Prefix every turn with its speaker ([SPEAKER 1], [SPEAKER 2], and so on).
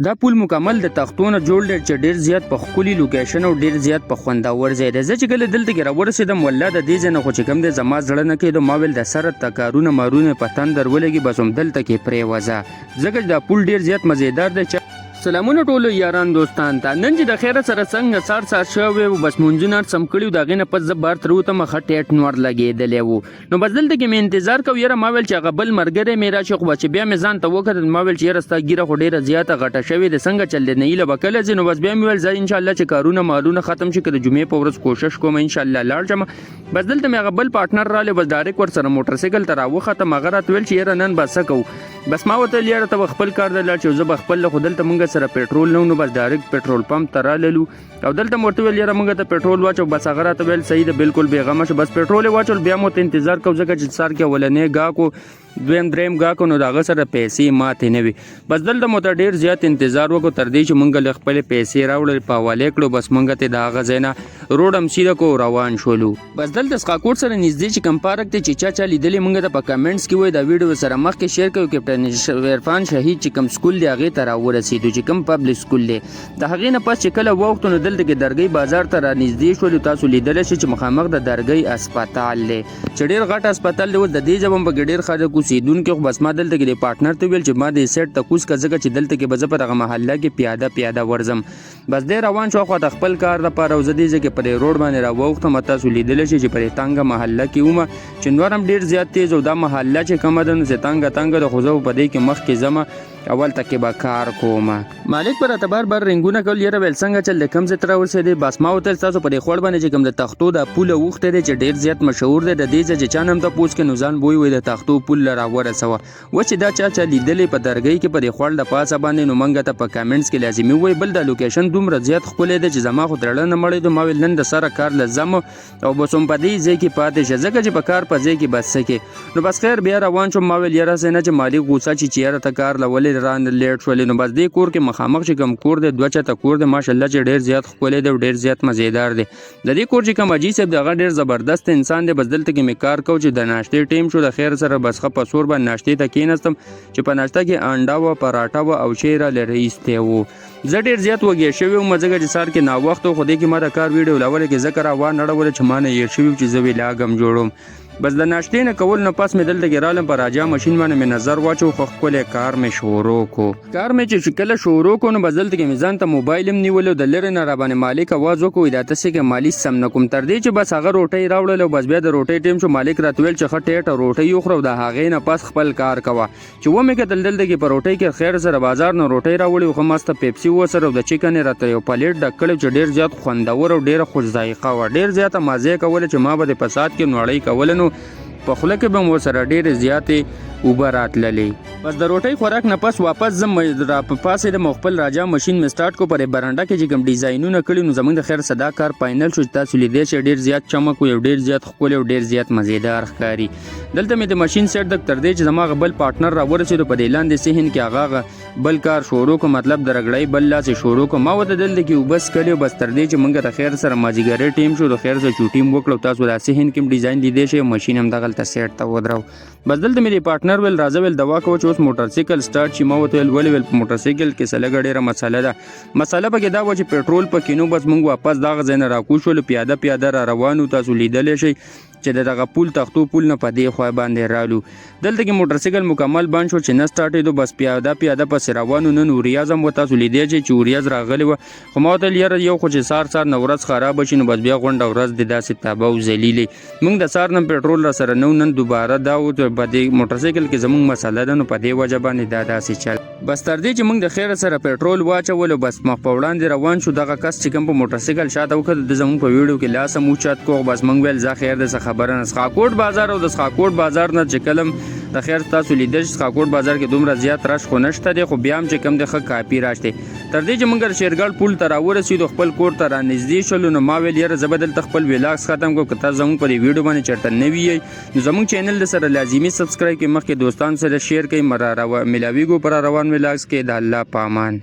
[SPEAKER 1] دا پول مکمل د تختو نه جوړ دی چې ډیر زیات په ښکلي لوکیشن او ډیر زیات په خوندور ځای دی. زه چې کله دلته کې راورسېدم، والله د دې ځای نه خو چې کوم دی زما زړه نه کېدو. ما ویل د سره تکارونه مارونه په تندر ولګي، بس همدلته کې پرېوځه، ځکه چې دا پول ډیر زیات مزیدار دی. سلامونه ټولو یاران دوستان ته. نن چې د خیره سره څنګه سار سار شوی و، بس مونځونه هر سم کړي وو. د هغې نه پس زه بهر ترې وتم، ښه ټیټ نور لګېدلی و، نو بس دلته کې مې انتظار کو. یاره ما ویل چې هغه بل مرګری مې راشي، خو بس چې بیا مې ځان ته وکتل، ما ویل چې یاره ستا ګیره خو ډیره زیاته غټه شوې ده، څنګه چل دی، نهیله به کله ځې؟ نو بس بیا مې ویل زه انشاءالله چې کارونه مالونه ختم شي، که د جمعې په ورځ کوشش کوم انشاءالله لاړ شم. بس دلته مې هغه بل پارټنر رالی، بس ډایرک ورسره موټرسایکل ته راوختم. هغه راته ویل چې یاره نن به څه کوو؟ بس ما ورته ویل یاره ته به خپل کار ته لاړ شې، زه به خپل، خو دلته مونږ سره پټرول نه و. نو بس ډایرک پټرول پمپ ته راللو او دلته مو ورته ویل یاره موږ ته پټرول واچو. بس هغه راته ویل صحیح ده، بالکل بېغمه شه. بس پټرول یې واچول، بیا مو ته انتظار کو، ځکه چې سهار کې اولنی ګاک و، دویم دریم ګاک، نو د هغه سره پیسې ماتې نه وي. بس دلته مو ته ډېر زیات انتظار وکړو تر دې چې موږ له خپلې پیسې راوړل، په حواله کړو. بس موږ ته د هغه ځای نه روډ هم سیده کو، روان شولو. بس دلته سخاکوټ سره نږدې چې کوم پارک دی، چې چا چا لیدلی موږ ته په کمنټس کې وایي، دا ویډیو سره مخکې شیر کوي. کیپټن عرفان شهید چې کوم سکول دی هغې ته راورسېدو، چې کوم پبلک سکول دی. د هغې نه پس چې کله واوښتو، نو دلته کې درګۍ بازار ته را نږدې شولو. تاسو لیدلی شئ چې مخامخ د درګۍ هسپتال دی چې ډېر غټ هسپتال دی. اوس د دې ځای هم پکې ډېر خلک اوسېدونکي. خو بس ما دلته کې د پارټنر ته وویل چې ما دې سیټ ته کوز که، ځکه چې دلته کې به زه په دغه محله کې پیاده پیاده ورځم. بس دی روان شو خو د خپل کار دپاره او زه دې ځای کې په دې روډ باندې راواوښتم. تاسو لیدلی شئ چې په دې تنګه محله کې وم چې نور هم ډېر زیات تیز او دا محله چې کومه ده نو چې تنګه تنګه ده، خو زه په دې کې مخکې ځم، اول ته کې به کار کوم. مالک پر راته بار بار رنګونه کول، یاره ویل څنګه چل د کوم ځای ته راورسېدې؟ بس ما ورته تاسو په دې خوړ باندې چې کوم د تختو دا پول اوښتی دی چې ډېر زیات مشهور دی، د دې ځای چې چا نه هم تپوس کې نو ځان بوی وایي د تختو پول له راورسوه. اوس چې دا چا چا لیدلی په درګۍ کې په دې خوړ د پاسه باندې، نو موږ ته په کمنټس کې لازمي ووایي. بل دا لوکیشن دومره زیات ښکلی دی چې زما خو ترړه نه مړېدو. ما ویل نن د سره کار له ځم او بس هم په دې ځای کې پاتې شه، ځکه چې په کار په ځای کې بس څه کې. نو بس خیر بیا روان شوم. ما ویل یاره هسې نه چې مالک غوسه شي چې یاره ته کار له ولې رانه لیټ شولې. نو بس دې کور کې مخامخ چې کوم کور دی، دوه چته کور دی، ماشاءالله چې ډېر زیات ښکلی دی او ډېر زیات مزیدار دی. د دې کور چې کوم حاجي صاحب دی هغه ډېر زبردست انسان دی. بس دلته کې مې کار کو چې د ناشتې ټیم شو، د خیر سره بس ښه په سور باندې ناشتې ته کېناستم چې په ناشته کې انډه وه، پراټه وه او چای راله ایستی و. زه ډېر زیات وږی شوی وم، ځکه چې سهار کې ناوخته و. خو دې کې ما د کار ویډیو لاوله کې ځکه را وانړوله چې ما نه هېر شوي چې زه ویلاګ هم جوړوم. بس د ناشتې نه کول نه پس مې دلته کې رالم، په راجا ماشین باندې مې نظر واچو، خو ښکلی کار مې شروع کو. کار مې چې کله شروع کو، نو بس دلته کې مې ځان ته موبایل هم نیولی، د لرې نه راباندې مالک اواز وکړو، دا ته څه کې؟ مالي سم نه کوم. تر دې چې بس هغه روټۍ راوړل او بس بیا د روټۍ ټیم شو. مالک راته ویل چې ښه ټیټه روټۍ وخوره او د هغې نه پس خپل کار کوه. چې ومې کتل دلته کې په روټۍ کې خیر سره بازار نه روټۍ راوړې، خو مسته پیپسي وسره او د چکن یې راته یو پلیټ ډک کړی چې ډېر زیات خوندور او ډېره خوش ذایقه وه. ډېر زیاته مزه یې کوله چې ما به د په ساعت کې نوړۍ کوله نو په خوله کې به مو سره ډېرې زیاتې اوبه راتللې. بس د روټۍ خوراک نه پس واپس ځم را په پاسېدم او خپل راجا ماشین مې سټارټ کو. پر برنډه کې چې کوم ډیزاینونه کړي، نو زمونږ د خیر صدا کار فاینل شو چې تاسو لیدی شئ ډېر زیات چمک و او ډېر زیات ښکلی او ډېر زیات مزیدار ښکاري. دلته مې د ماشین سیټ دک تر دې چې زما غ بل پارټنر را ورسېدو، په دې لاندې صحن کې هغه غ بل کار شروع کو، مطلب د رګړۍ بل لاس یې شروع کو. ما ورته دلته کې اوبه څکلې. بس تر دې چې مونږ د خیر سره مازیګری ټیم شو، د خیر سره چوټي هم وکړو. تاسو دا صحن کې هم ډیزاین لیدی شئ، ماشین هم دغلته سیټ ته ودرو. بس دلته مې د پارټنر ویل راځه، ویل دوا کوه چې اوس موټرسایکل سټارټ شي. ما ورته ویل ولې؟ ویل په موټرسایکل کې څه لږه ډېره مسله ده. مسله پکې دا وه چې پټرول پکې نو. بس مونږ واپس دغه ځای نه راکوز شولو، پیاده پیاده را روان وو. تاسو لیدلی شئ چې د دغه پول تختو پول نه په دې خوا باندې رالو. دلته کې موټرسایکل مکمل بند شو چې نه سټارټېدو. بس پیاده پیاده پسې روانو. نن وریاض هم و، تاسو لیدی شئ چې وریاض راغلی وه. خو ما ورته یاره یو خو چې سهار سهار نه ورځ خرابه شي نو بس بیا غونډه ورځ دې داسې تباه او ذلیلې. موږ د سهار نه پټرول را سره نه، نن دوباره دا و چې په دې موټرسایکل کې زموږ مسله ده، نو په دې وجه باندې دا داسې چل. بس تر دې چې موږ د خیره سره پټرول واچولو، بس مخ په وړاندې روان شو. دغه کس چې کوم په موټرسایکل شاته وکتل، د زموږ په ویډیو کې لاس هم اوچت کو. بس موږ ویل ځه خیر د څه خبره نه. سخاکوټ بازار او د سخاکوټ بازار نه چې کلم د خیر تاسو لیدل چې سخاکوټ بازار کې دومره زیات رش خو نشته دی، خو بیا هم چې کوم د ښه کاپي رش دی. تر دې چې موږ د شیرګړ پول ته راورسېدو، خپل کور ته رانږدې شولو، نو ما ویل یاره زه به دلته خپل ویلاګس ختم کړم. که تاسو زموږ په دې ویډیو باندې چېرته نوي یئ نو زموږ چینل د سره لازمي سبسکرایب کړئ، مخکې دوستان سره شیر کړئ. ملاویږو پر روان ویلاګس کې. د الله په امان.